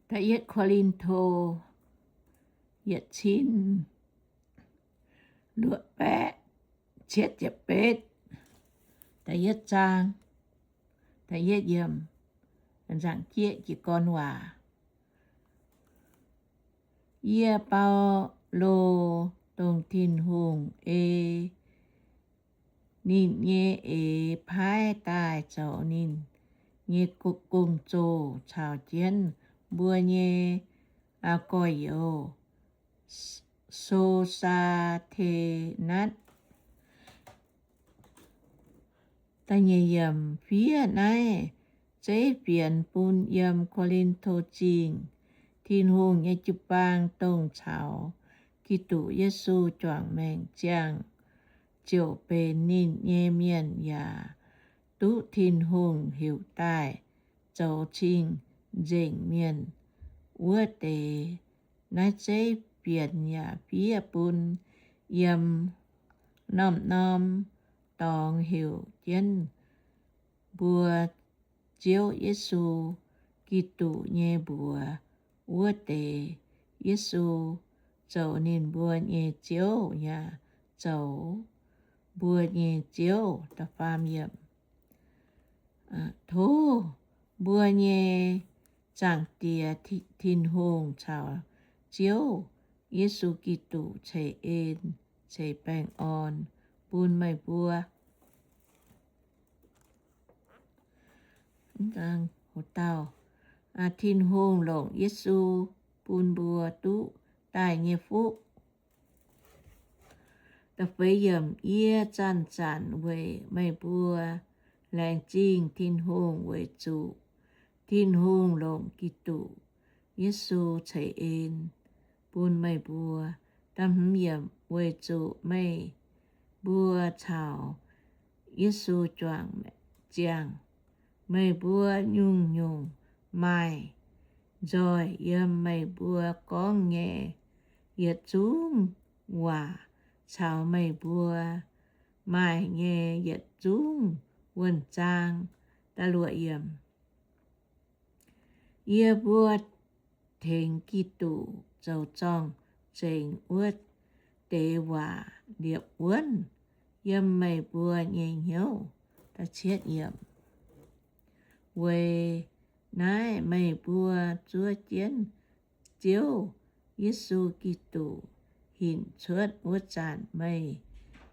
Da'yietv Ko^lin^to, yietc cin luoqc baeqv cietv ziepc betv. Da'yietv zaang, da'yietv yiemc, nzaangc jieqv jiez gorn waac. Yie, Baulo, dongh Tin-Hungh ei ninh nyei eix paaiv daaih zoux ninh nyei gong-zoh caux jienv mbuo nyei gorx-youz, So^saa^te^natv. Fiev naaiv zeiv fienx bun yiem Ko^lin^to Zingh, Tin-Hungh nyei jiu-baang, dongh caux Giduc Yesu juangc maengc ziangh ziouc benx ninh nyei mienh yaac duqv Tin-Hungh heuc daaih zoux cing-nzengc mienh wuov deix. Naaiv zeiv fienx yaac fiev bun yiem norm-norm dorngx heuc jienv mbuo Ziouv Yesu Giduc nyei mbuox wuov deix. Yesu zoux ninh mbuo nyei Ziouv yaac zoux mbuo nyei Ziouv. Tov mbuo nyei Zaangc Diex, Tin-Hungh caux Ziouv Yesu Giduc ceix en ceix baengh orn bun meih mbuo. Tin-Hungh longc Yesu bun mbuo duqv daaih nyei fuqv. Yie zanc-zanc weic meih mbuo laengz zingh Tin-Hungh weic zuqc Tin-Hungh longc Giduc Yesu ceix en bun meih mbuo. Weic zuqc meih mbuo caux Yesu juangc ziangh, meih mbuo nyungc-nyungc maaih nzoih yiem meih mbuo gorngv nyei yietc zungv waac caux meih mbuo maaih nyei yietc zungv wuonh zaang. Yie mbuo tengx Giduc zoux zorng-zengx wuov deix waac liepc wuonv yiem meih mbuo nyei hnyouv. Weic naaiv meih mbuo zuov jienv Ziouv Yesu Giduc hinc cuotv wuov zanc meih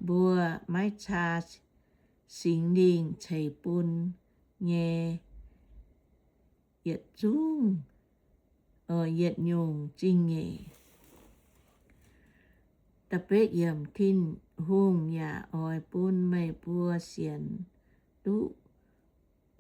mbuo maiv caa Singx Lingh ceix bun nyei yietc zungv, yietc nyungc zingh nyeic. Tin-Hungh yaac oix bun meih mbuo sienx duqv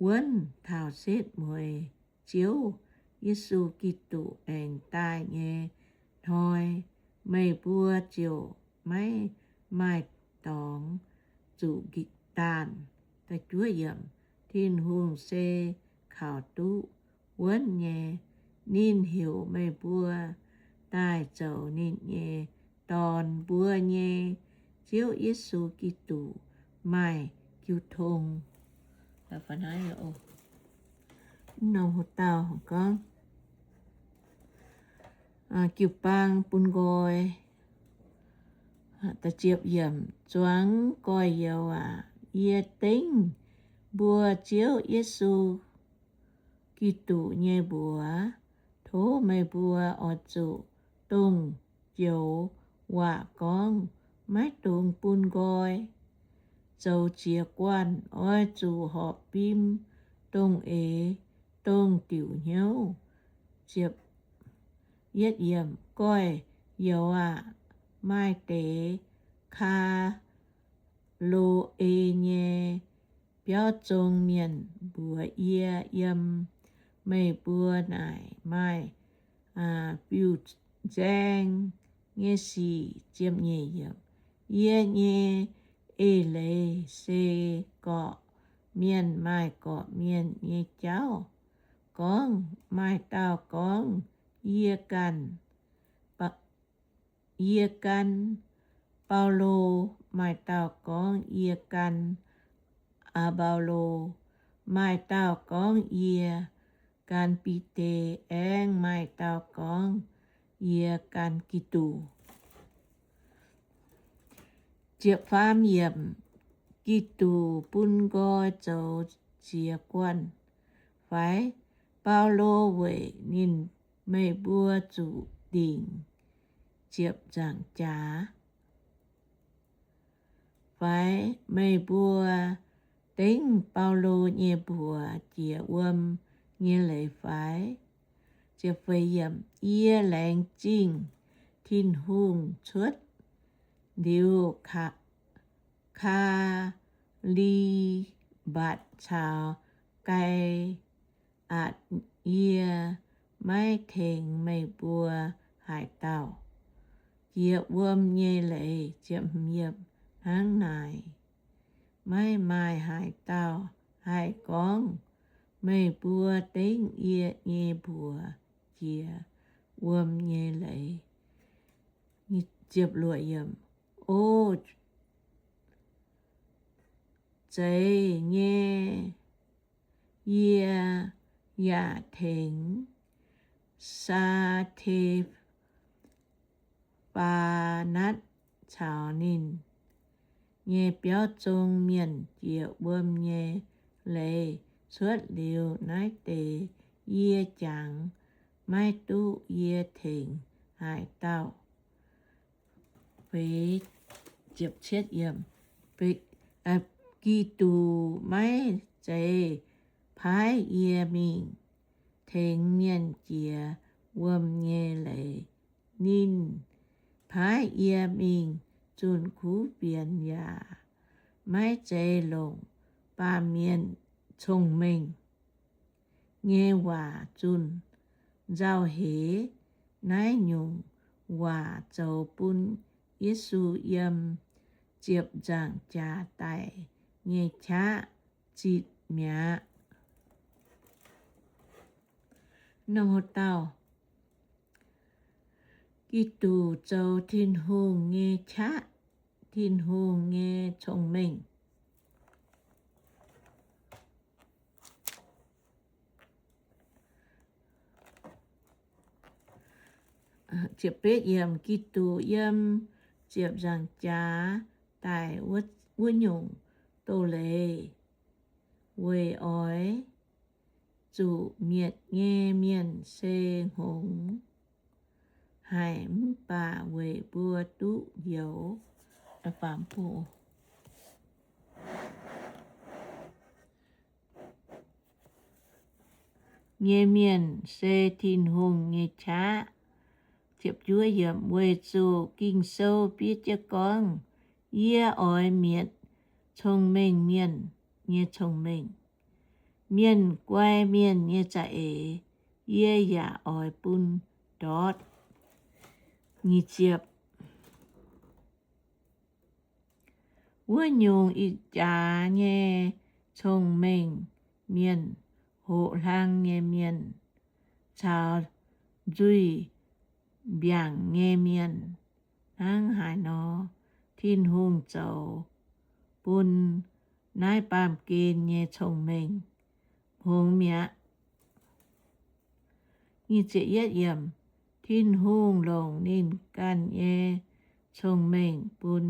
wuonv taux setv mueiz Ziouv Yesu Giduc aengx daaih nyei hnoi, meih mbuo ziouc maiv maaih dorngx zuqc daanh. Tin-Hungh se kaux duqv wuonv nyei. Ninh heuc meih mbuo daaih zoux ninh nyei dorn. Mbuo nyei Ziouv Yesu Giduc maaih jiu tong. Norm haaix dauh gorngv jiu-baang bun nqoi. Zuangx gorx-youz aac, yie dengv mbuo Ziouv Yesu Giduc nyei mbuox, tov meih mbuo oix zuqc dongh joux waac gorngv, maiv dungx bun nqoi. Zoux jiez guanh oix zuqc horpc fim, dongh eix, dongh diuc hnyouv. Gorx-youz aac, maaih deix Kaa^lo^e nyei biauv zong mienh mbuox yie, yiem meih mbuo naaic maaih fiuv-nzaeng nyei sic. Yie nyei eix leiz se gorqv mienh maaih gorqv mienh nyei jauv gorngv. Maaih dauh gorngv, Yie ganh, yie gan Baulo. Maaih dauh gorngv, Yie gan Aa^mbau^lo. Maaih dauh gorngv, Yie gan Bide aengx maaih dauh gorngv, Yie gan Giduc. Ziepc faam yiemc. Giduc bun nqoi zoux ziex guanh fai? Baulo weic ninh meih mbuo zuqc dingc ziepc nzaangc jaax fai? Meih mbuo dengv Baulo nyei mbuox jiex wuom nyei leiz fai? Yie laengz zingh Tin-Hungh cuotv liuz, Kaa^li^mbatc caux Gai^atc, yie maiv tengx meih mbuo haaix dauh jiex wuom nyei leiz. Hnangv naaic, maiv maaih haaix dauh haih gorngv meih mbuo dengv yie nyei mbuox jiex wuom nyei leiz. O zeiz nyei, yie yaac tengx Saa^te^faa^natv caux ninh nyei biauv zong mienh jiex wuom nyei leiz. Cuotv liuz naaiv deix yie jangx maiv duqv yie tengx haaix dauh. Giduc maiv zeiz paaiv yie mingh tengx mienh jiex wuom nyei leiz. Ninh paaiv yie mingh zunh kuv fienx yaac maiv zeiz longc baamh mienh cong-mengh nyei waac zunh. Nzauh heix naaiv nyungc waac zoux bun Yesu yiem ziepc nzaangc jaax daic nyei qaqv zitc mi'aqv. Giduc zoux Tin-Hungh nyei qaqv, Tin-Hungh nyei cong-mengh. Giduc yiem ziepc nzaangc jaax daic wuov nyungc doz-leiz weic oix zuqc mietc nyei mienh se hngongx haic mv baac weic mbuo duqv njoux nyei mienh se Tin-Hungh nyei qaqv. Weic zuqc Ging-Sou fiev jienv gorngv, Yie oix mietc cong-mengh mienh nyei cong-mengh, mienh guai mienh nyei za'eix yie yaac oix bun ndortv. Wuov nyungc ih jaax nyei cong-mengh mienh, hoqc hlang nyei mienh, caux nzuih mbiaangc nyei mienh hnangv haaix nor, Tin-Hungh zoux bun naaiv baamh gen nyei cong-mengh hngongx mi'aqv. Tin-Hungh longc ninh ganh nyei cong-mengh bun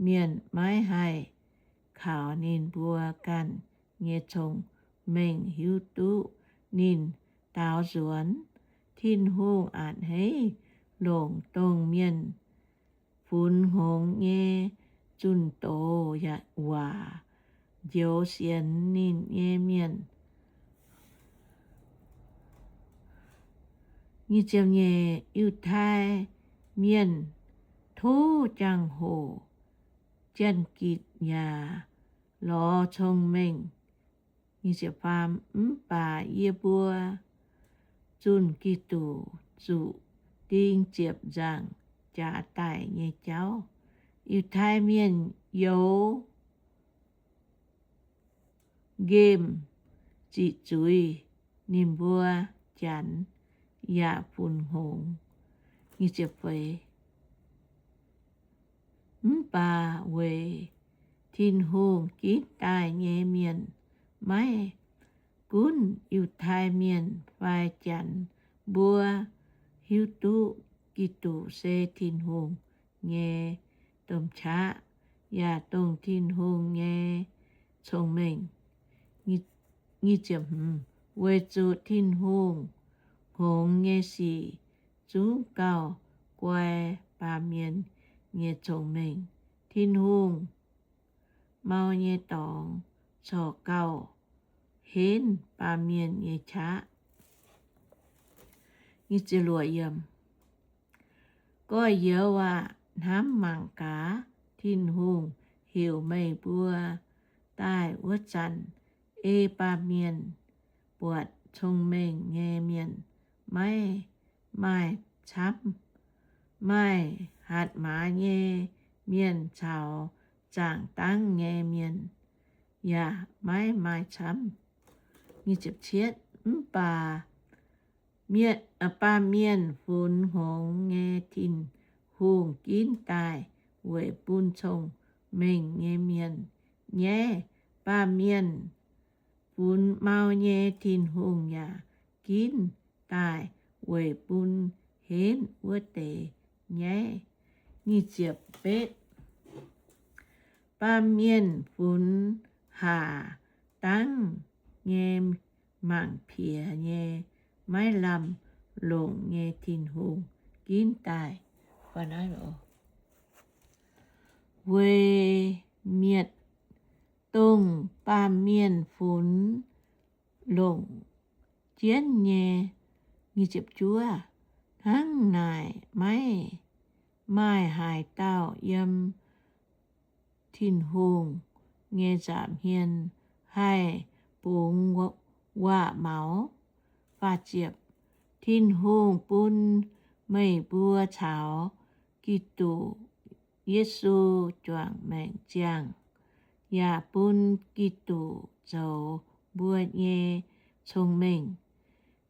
mienh maiv haih kaux ninh mbuo ganh nyei cong-mengh hiuv duqv ninh daaux nzuonx. Tin-Hungh a'hneiv longc dongh mienh funx hngongx nyei zunh doz yaac waac njoux sienx ninh nyei mienh. Yiutai Mienh tov jangx-hoc, janx-gitc yaac lorz cong-mengh. Mv baac yie mbuo zunh Giduc zuqc ding ziepc nzaangc jaax daic nyei jauv, Yiutai Mienh youx nqemh ziqc zuiz ninh mbuo Janx yaac funx hngongx. Mv baac weic Tin-Hungh ginv daaih nyei mienh maiv gunv Yiutai Mienh fai Janx, mbuo hiuv duqv Giduc se Tin-Hungh nyei domh qaqv, yaac dongh Tin-Hungh nyei cong-mengh. Weic zuqc Tin-Hungh hngongx nyei sic zungv gauh guai baamh mienh nyei cong-mengh. Tin-Hungh mau nyei dorngx corc gauh henv baamh mienh nyei qaqv. Gorx-youz aah! Hnamv mangc gaax, Tin-Hungh heuc meih mbuo daaih wuov zanc, ei baamh mienh buatc cong-mengh nyei mienh maiv maaih camv. Maaih hatc maaz nyei mienh caux zaangc dangv nyei mienh yaac maiv maaih camv. Mv baac baamh mienh funx hngongx nyei Tin-Hungh ginv daaih weic bun cong-mengh nyei mienh nyaiv. Baamh mienh funx mau nyei Tin-Hungh yaac ginv daaih weic bun henv wuov deix nyaiv. Baamh mienh funx hatc dangv nyei mangc piex nyei maiv lamh longc nyei Tin-Hungh ginv daaih. Weic mietc dongh baamh mienh funx longc jienv nyei. Hnangv naaic maiv maaih haaix dauh yiem Tin-Hungh nyei nza'hmien haih bungx waac-maux. Tin-Hungh bun meih mbuo caux Giduc Yesu juangc maengc ziangh, yaac bun Giduc zoux mbuo nyei cong-mengh.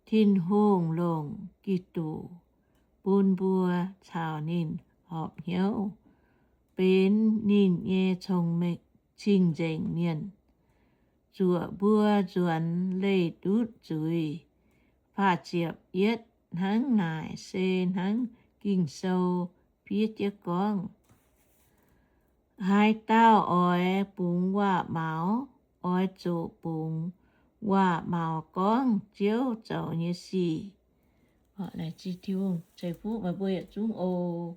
Tin-Hungh longc Giduc bun mbuo caux ninh horpc hnyouv, benx ninh nyei cing-nzengc mienh, zuoqc mbuo nzuonx leih ndutv zuiz. Faah ziepc yietv, hnangv naaic se hnangv Ging-Sou fiev jienv gorngv, haaix dauh oix bungx waac-maux, oix zuqc bungx waac-maux gorngv Ziouv zoux nyei sic. Ceix fuqv meih mbuo yietc zungv oc.